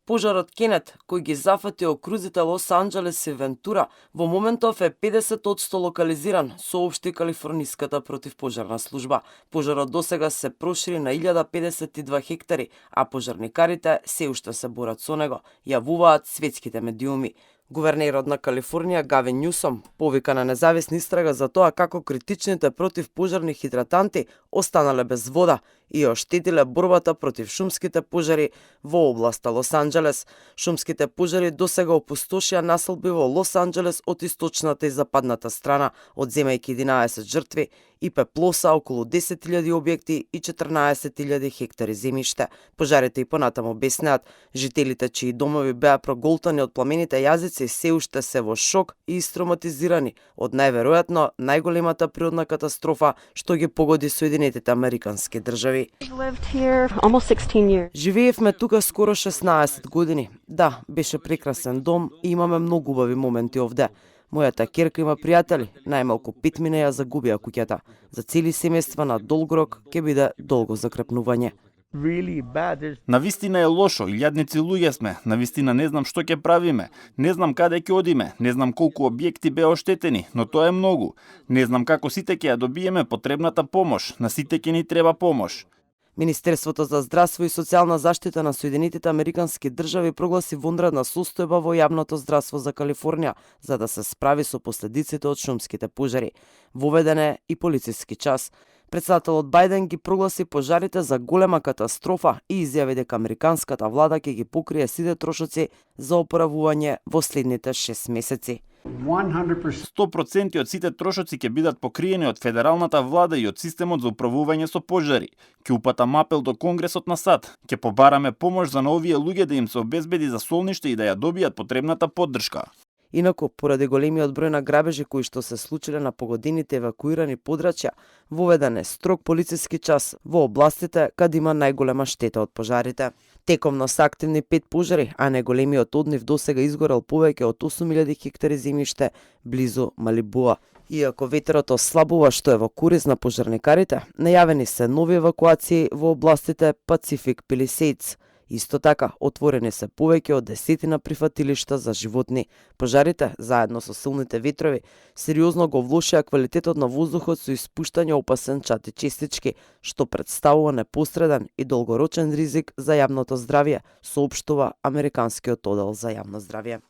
Пожарот Кенет, кој ги зафати окрузите Лос Анџелес и Вентура, во моментов е 50% локализиран, соопшти калифорниската противпожарна служба. Пожарот досега се прошири на 1052 хектари, а пожарникарите се уште се борат со него, јавуваат светските медиуми. Гувернерот на Калифорнија Гавин Њусом повика на независна истрага за тоа како критичните противпожарни хидратанти останале без вода и оштетиле борбата против шумските пожари во областа Лос Анџелес. Шумските пожари досега опустошија населби во Лос Анџелес од источната и западната страна, одземајќи 11 жртви и пеплоса околу 10.000 објекти и 14.000 хектари земјиште. Пожарите и понатаму обяснеат, жителите чии домови беа проголтани од пламените јазици се уште се во шок и истроматизирани од најверојатно најголемата природна катастрофа што ги погоди Соединетите Американски држави. Живеевме тука скоро 16 години. Да, беше прекрасен дом и имаме многу убави моменти овде. Мојата ќерка има пријатели, најмалку 5 мина ја загубија куќата. За цели семејства на долг рок ќе биде долго закрепнување. Навистина е лошо, илјадници луѓе сме, навистина не знам што ќе правиме, не знам каде ќе одиме, не знам колку објекти беа оштетени, но тоа е многу. Не знам како сите ќе ја добиеме потребната помош, на сите ќе ни треба помош. Министерството за здравство и социјална заштита на Соединетите Американски држави прогласи вонредна состојба во јавното здравство за Калифорнија за да се справи со последиците од шумските пожари. Воведен е и полициски час. Претседателот Бајден ги прогласи пожарите за голема катастрофа и изјави дека американската влада ќе ги покрие сите трошоци за опоравување во следните 6 месеци. 100% од сите трошоци ќе бидат покриени од федералната влада и од системот за управување со пожари. Ќе упатам апел до Конгресот на САД. Ќе побараме помош за на овие луѓе да им се обезбеди за солниште и да ја добијат потребната поддршка. Инаку, поради големиот број на грабежи кои што се случиле на погодените евакуирани подрачја, воведен е строг полициски час во областите каде има најголема штета од пожарите. Текомно се активни 5 пожари, а најголемиот од нив досега изгорел повеќе од 8.000 хектари земјиште близу Малибуа. Иако ветерот ослабува што е во корист на пожарникарите, најавени се нови евакуации во областите Пацифик Пилисејдс. Исто така, отворени се повеќе од 10 прифатилишта за животни. Пожарите, заедно со силните ветрови, сериозно го влошија квалитетот на воздухот со испуштање опасенчати честички, што представува непосреден и долгорочен ризик за јавното здравје, соопштува Американскиот оддел за јавно здравје.